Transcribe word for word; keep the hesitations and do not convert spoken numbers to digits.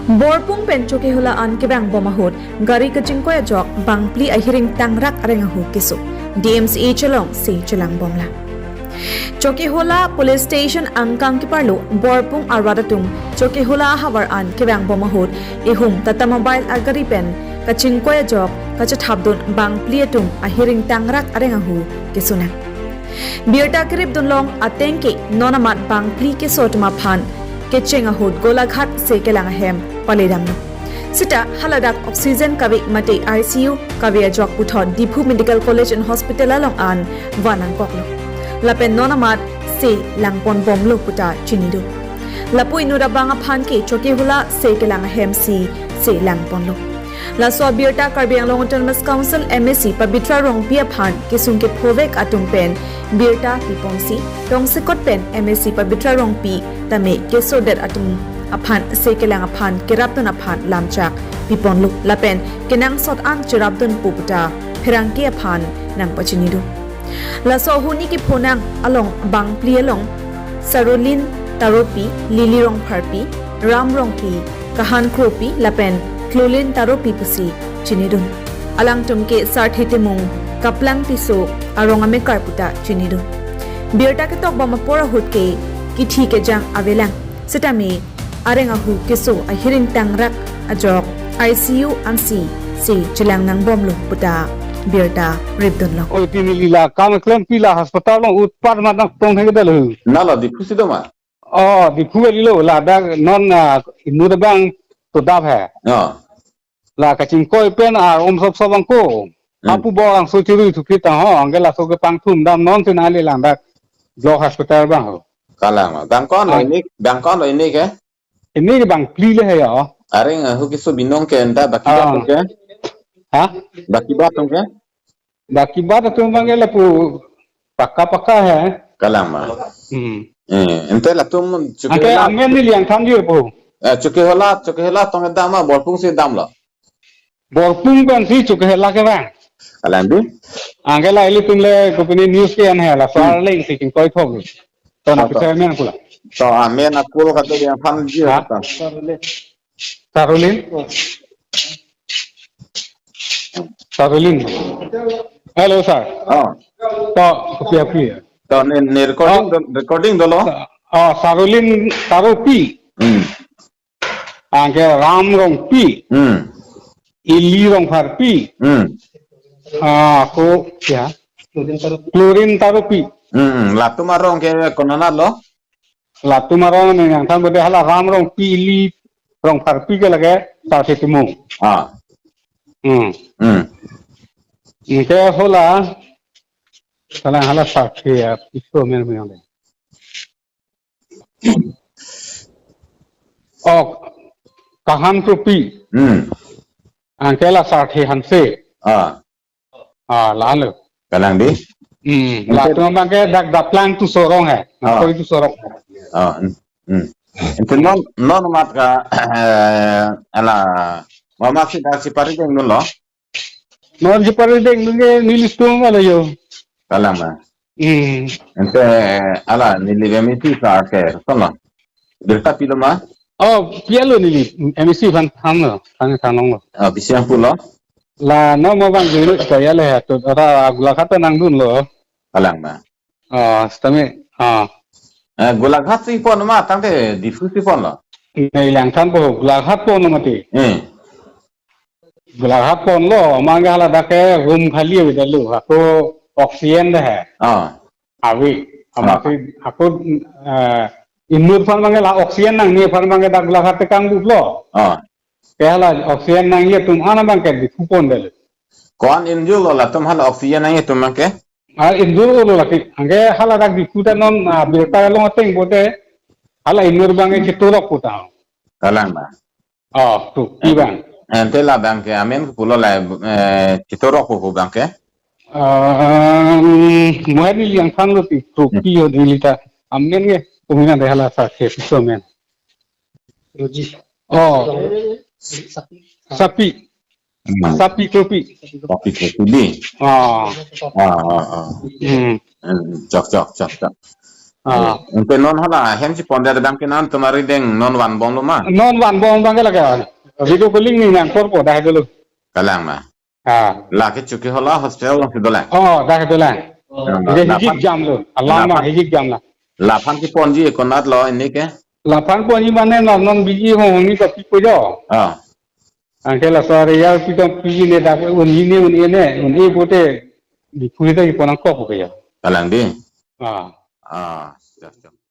Borpung pen Chokihola an kevangbom ahut gari kachingkoi ajok bangphli ahiring tangrak areng ahu keso. D M C H along se chelangbomlang. Chokihola Police Station angkang keparlo Borpung arat atum Chokihola ahavar an kevangbom ahut ihum Tata Mobile agari pen kachingkoi ajok kachethapdun bangphli atum ahiring tangrak areng ahu kesonang. Birta keripdunlong ateng ke non amat bangphli keso atum aphan kecheng ahut Golaghat se kelang ahem paledamlo. Seta haladak oxygen kave mate I C U kave ajok puthot Diphu Medical College and Hospital along an van nangkoklo. Lapen non amat se langponbomlo puta chinidun. Lapu inut abang aphan ke Chokihola se kelang ahem si se langponlo. Laso abirta Karbi Anglong Autonomous Council M A C Pabitra Rongpi aphan kesung kephovek atum pen birta piponsi, tongsekot pen M A C Pabitra Rongpi tame kesodet atum aphan se kelang aphan kerapdun aphan lamchak piponlo lapen kenangsot an cherapdunpo puta pherangke aphan nangpachinidun. Laso ahut ni kephonang along bangphli along Sarulin Taropi, Lili Rongpharpi, Ram Rongpi, Kahan Kropi lapen Klolin Taropi pusi chinidun. Alangtum ke Sarthe Timung, Kaplang Tisso arong amekar puta chinidun. Birta ketokbom apor ahut ke kithi kejang avelang. Setame areng ahu keso ahiring tangrak ajok I C U ansi se chelang nangbomlo puta birta ripdunlo. Oi, pini lila kam klempi la hospital along utpat mat nangtong thekdetlo. Nalo Diphu si do ma? Oh, Diphu kalilo, ladak non, ah, inut abang todap he. Oh. La kachingkoi pen ar om sop sop angko. Hmm. Apu bor angso chirui thupi tang ho, anke laso kepangthum dam non si nanglelang dak Block Hospital abang ho. Kalang ma. Bang ko-an lo Ah. ini, bang ko-an lo ini ke? Ini ke bangphli le he ya. Areng ahu keso binong ke enta baki Ah. bat atum ke? Ha? Baki bat atum ke? Baki bat atum abang ke lapu pakka pakka he. Kalang ma. Hmm. Eh, ente latum Anke Chokihola. Amen neli nangthanji po. Eh, Chokihola, Chokihola tong dam ma, Borpung si damlo. Borpung pen si Chokihola kevang. Kalang di? Anke la ilitum le kopine news ke-en he la, so Hmm. arleng si kingkoi thok. To na Apa? pisa amen kula. To amen akul kado yang thanji Ha? ta. Sarulin? Sarulin. Hello, sir. Oh. To, kopi api. To ne, ne recording Oh. do, recording dolo. Oh, Sarulin Taropi. Hmm. Anke Ram Rongpi. Hmm. Ili Rongpharpi. Hmm. Ah, ako, ya. Klorin Taropi. Hmm. Latum arong ke konat lo? Latum arong ne nangthan bode hala Ram Rongpi, Ili Rongpharpi ke lake Sarthe Timung. Ah. Hmm. Hmm. Anke hala, hala hala Sarthe ya, piso men men le. Oh, Kahan Kropi. Hmm. Anke la Sarthe Hanse. Ah. Ah, la-an lo. Kalang di? Hmm, Ante latum abang ke dak Daplang Tisso arong he. Ah. Koi Tisso arong. Ah, hmm, hmm. Ente non, non amat ka, eh, ala, mama si dak si pari dengdunlo? Non si pari dengdun ke neli stung ala yo. Kalang ma. Hmm. Ente ala neli bemisi ka ke, kono? Birta pilo ma? Oh, pialo neli, M A C aphan thanlo, than thanlonglo. Ah, bisi yang pulo? La, non mo bang julu kaya le, to, ora Golaghat nangdunlo. Kalang ma. Ah, setame, ah. Eh, Golaghat si pon ma, tangte Diphu si ponlo. Neli nangthanpo, Golaghat ponlo mati. Eh. Golaghat ponlo, amat ke hala dak ke room khali avedetlo, ako oxygen de he. Ah. Ave, amat Ah. si, ako, eh, inut aphan abang ke la oxygen nangne aphan abang ke dak Golaghat te kangbuplo. Ah. Ke hala oxygen nangji atum an abang ke Diphu pondetlo. Ko-an injurlo latum hala oxygen nangji atum abang ke? Ah, injurlo lake. Anke hala dak Diphu ta non, ah, birta along ateng bode hala inut abang ke chetorok puta. Kalang ma. Oh, Kropi abang. Ente la abang ke amen ke pulo la, eh, chetorok pu abang ke? Ah, mo neli nangthanlo ti Kropi ho neli ta amen ke pumina de hala Sarthe Tisso amen. Roji. Oh. Sapi. Hmm. Sapi Kropi. Sapi Kropi di. Ah. Ah, ah, ah. Hmm. Hmm, chok, chok, chok, chok. Ah. Ante non hala hem si pondet abang ke non tumari deng non vanbomlo ma? Non vanbom abang ke lake. Video calling ni nangkorpo dah dulu. Kalang ma. Ah. Lake Chokihola hospital along si dolang. Oh, dah dolang. Ah, Dia laphan, hijik jam lo. Alam laphan, hijik jam la. Laphan si ponji konat lo ini ke? Laphan ponji mane non non biji hong hong ni kopi ko jo. Ah. Anke laso area piton piji ne dak un ini un ini un e bote di puri ta iponang kok ko ya. Kalang di. Ah. Ah, siap, siap.